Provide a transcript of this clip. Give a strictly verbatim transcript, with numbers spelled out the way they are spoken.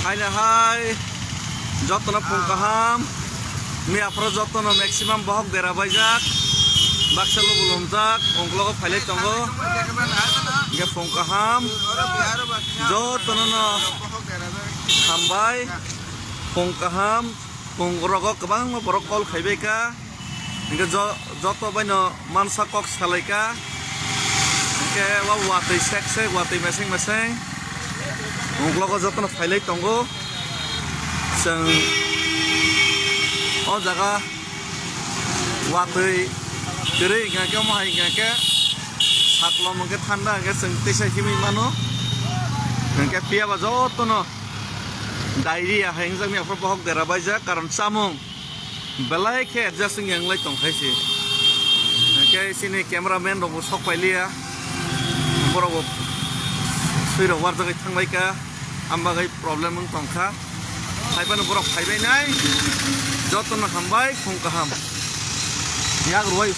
Haino hai, jotono phung kaham. Miyaphoro jotono maximum bohok dera baijak. Baksa lubu lumjak, ungklogo phailai tongo. Hingke phung kaham. Jotono no hambai. Phung kaham. Phung rogo kwbangma borok call khaibai kha. Hingke jo-, joto baino mansa kok salaika. Hingke o watwi sek sek, watwi meseng meseng. Ungklogo jotono phailai tongo. Chwng o jaga watwi kwrwi hingka khe, omo hai hingka khe saklom hingke thanda hingke chwng teisa himwi mano. Hingke phiya ba jotono diarrhea hai wngjaknai aphuru bohok dera baijak, karon chamung belai khe adjust wngya wnglai tongkhai se. Hingke chini cameraman rok bo sok pailiya, borok bo swi rok warjagwi thanglaika, ambagwi problem wng tongkha. Haiphano borok phaibai nai, jotono hambai, phung kaham. Yak rwai.